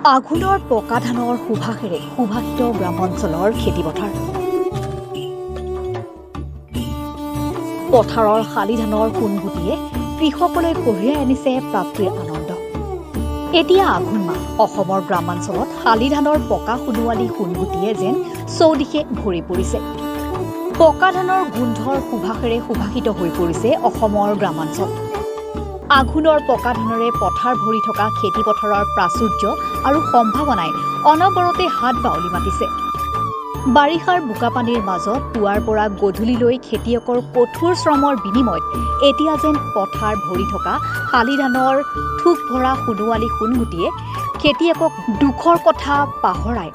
আঘোণৰ পকা ধানৰ সুবাসেৰে সুবাসিত গ্ৰামাঞ্চলৰ খেতিপথাৰ। পথাৰৰ শালি ধানৰ সোণগুটিয়ে কৃষকলৈ কঢ়িয়াই আনিছে প্ৰাপ্তিৰ আনন্দ। এতিয়া আঘোণ মাহ, অসমৰ গ্ৰামাঞ্চলত শালি ধানৰ পকা সোণোৱালী সোণগুটিয়ে যেন চৌদিশে ভৰি পৰিছে। পকা ধানৰ গোন্ধৰ সুবাসেৰে সুবাসিত হৈ পৰিছে অসমৰ গ্ৰামাঞ্চল। আঘোণৰ পকা ধানৰে পথাৰ ভৰি থকা খেতিপথাৰৰ প্ৰাচুৰ্য আৰু সম্ভাৱনাই অনবৰতে হাত বাউলি মাতিছে। বাৰিষাৰ বোকাপানীৰ মাজত পুৱাৰ পৰা গধূলিলৈ খেতিয়কৰ কঠোৰ শ্ৰমৰ বিনিময়ত এতিয়া যেন পথাৰ ভৰি থকা শালি ধানৰ থোক ভৰা সোণোৱালী সোণগুটিয়ে খেতিয়কক দুখৰ কথা পাহৰাই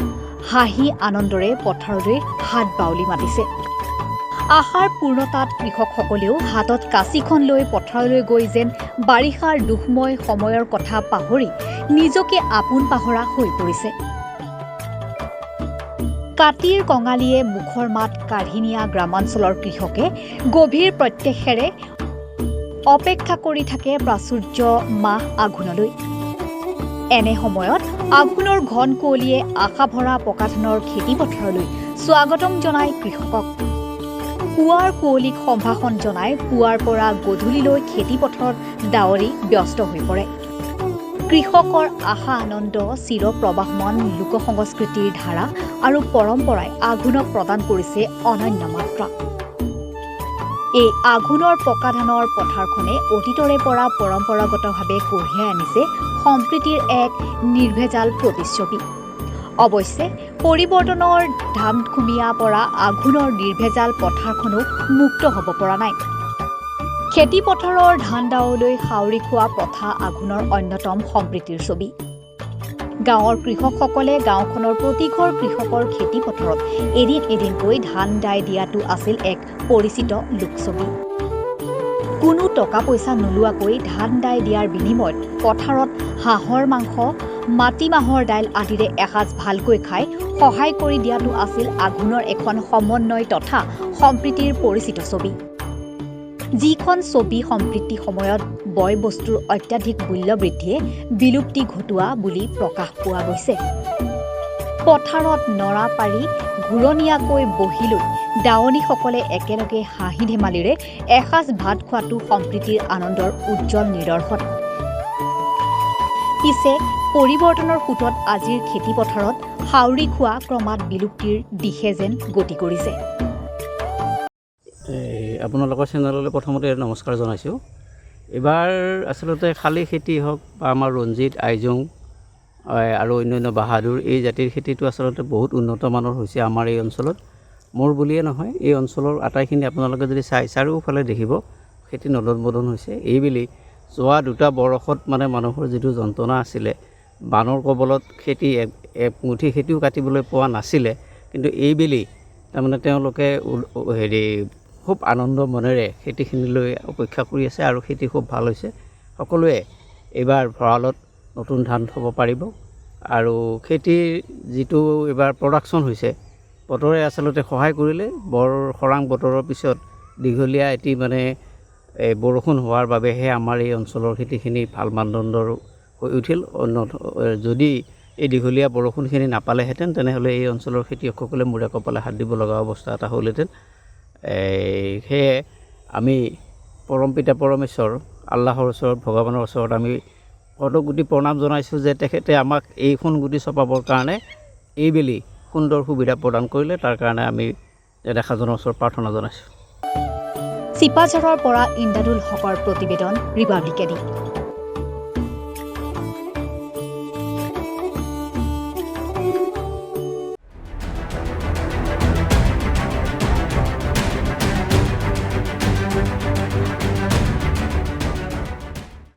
হাঁহি আনন্দৰে পথাৰলৈ হাত বাউলি মাতিছে। আশাৰ পূৰ্ণতাত কৃষকসকলেও হাতত কাঁচিখন লৈ পথাৰলৈ গৈ যেন বাৰিষাৰ দুখময় সময়ৰ কথা পাহৰি নিজকে আপোন পাহৰা হৈ পৰিছে। কাতিৰ কঙালীয়ে মুখৰ মাত কাঢ়ি নিয়া গ্ৰামাঞ্চলৰ কৃষকে গভীৰ প্ৰত্যক্ষেৰে অপেক্ষা কৰি থাকে প্ৰাচুৰ্য মাহ আঘোণলৈ। এনে সময়ত আঘোণৰ ঘন কুঁৱলীয়ে আশা ভৰা পকা ধানৰ খেতিপথাৰলৈ স্বাগতম জনাই কৃষকক। পুৱাৰ কুঁৱলীক সম্ভাষণ জনাই পুৱাৰ পৰা গধূলিলৈ খেতিপথাৰত ডাৱৰী ব্যস্ত হৈ পৰে। কৃষকৰ আশা আনন্দ চিৰ প্ৰবাহমান লোক সংস্কৃতিৰ ধাৰা আৰু পৰম্পৰাই আঘোণক প্ৰদান কৰিছে অনন্য মাত্ৰা। এই আঘোণৰ পকা ধানৰ পথাৰখনে অতীতৰে পৰা পৰম্পৰাগতভাৱে কঢ়িয়াই আনিছে সম্প্ৰীতিৰ এক নিৰ্ভেজাল প্ৰতিচ্ছবি। অৱশ্যে পৰিৱৰ্তনৰ ধামখুমীয়া পৰা আঘোণৰ নিৰ্ভেজাল পথাৰখনো মুক্ত হ'ব পৰা নাই। খেতিপথাৰৰ ধান দাৱলৈ সাউৰি খোৱা প্ৰথা আঘোণৰ অন্যতম সম্প্ৰীতিৰ ছবি। গাঁৱৰ কৃষকসকলে গাঁওখনৰ প্ৰতিঘৰ কৃষকৰ খেতিপথাৰত এদিন এদিনকৈ ধান দাই দিয়াটো আছিল এক পৰিচিত লোকছবি। কোনো টকা পইচা নোলোৱাকৈ ধান দাই দিয়াৰ বিনিময়ত পথাৰত হাঁহৰ মাংস, মাটিমাহৰ দাইল আদিৰে এসাঁজ ভালকৈ খাই সহায় কৰি দিয়াটো আছিল আঘোণৰ এখন সমন্বয় তথা সম্প্ৰীতিৰ পৰিচিত ছবি। যিখন ছবি সম্প্ৰীতি সময়ত বয় বস্তুৰ অত্যাধিক মূল্যবৃদ্ধিয়ে বিলুপ্তি ঘটোৱা বুলি প্ৰকাশ পোৱা গৈছে। পথাৰত নৰা পাৰি ঘূৰণীয়াকৈ বহি লৈ দাৱনীসকলে একেলগে হাঁহি ধেমালিৰে এসাঁজ ভাত খোৱাটো সম্প্ৰীতিৰ আনন্দৰ উজ্জ্বল নিদৰ্শন। পিছে পৰিৱৰ্তনৰ সোঁতত আজিৰ খেতিপথাৰত সাউৰি খোৱা ক্ৰমাৎ বিলুপ্তিৰ দিশে যেন গতি কৰিছে। এই আপোনালোকৰ চেনেললৈ প্ৰথমতে নমস্কাৰ জনাইছোঁ। এইবাৰ আচলতে শালি খেতি হওক বা আমাৰ ৰঞ্জিত, আইজং আৰু অন্যান্য বাহাদুৰ এই জাতিৰ খেতিটো আচলতে বহুত উন্নত মানৰ হৈছে আমাৰ এই অঞ্চলত। মোৰ বুলিয়ে নহয়, এই অঞ্চলৰ আটাইখিনি আপোনালোকে যদি চাই চাৰিওফালে দেখিব খেতি নদন বদন হৈছে। এইবেলি যোৱা দুটা বৰষত মানে মানুহৰ যিটো যন্ত্ৰণা আছিলে, বানৰ কবলত খেতি এক মুঠি খেতিও কাটিবলৈ পোৱা নাছিলে, কিন্তু এইবেলি তাৰমানে তেওঁলোকে হেৰি খুব আনন্দ মনেৰে খেতিখিনিলৈ অপেক্ষা কৰি আছে আৰু খেতি খুব ভাল হৈছে। সকলোৱে এইবাৰ ভঁৰালত নতুন ধান থ'ব পাৰিব আৰু খেতিৰ যিটো এইবাৰ প্ৰডাকশ্যন হৈছে, বতৰে আচলতে সহায় কৰিলে। বৰ খৰাং বতৰৰ পিছত দীঘলীয়া এটি মানে এই বৰষুণ হোৱাৰ বাবেহে আমাৰ এই অঞ্চলৰ খেতিখিনি ভাল মানদণ্ডৰ হৈ উঠিল। অন্য যদি এই দীঘলীয়া বৰষুণখিনি নাপালেহেঁতেন, তেনেহ'লে এই অঞ্চলৰ খেতিয়কসকলে মূৰে কপালে হাত দিব লগা অৱস্থা এটা হ'লহেঁতেন। এই সেয়ে আমি পৰমপিতা পৰমেশ্বৰ আল্লাহৰ ওচৰত, ভগৱানৰ ওচৰত আমি শতকোটি প্ৰণাম জনাইছোঁ যে তেখেতে আমাক এই সোণগুটি চপাবৰ কাৰণে এইবেলি সুন্দৰ সুবিধা প্ৰদান কৰিলে। তাৰ কাৰণে আমি নেদেখাজনৰ ওচৰত প্ৰাৰ্থনা জনাইছোঁ। চিপাঝাৰৰ পৰা ইন্দাদুল হকৰ প্ৰতিবেদন, ৰিপাব্লিক এডি।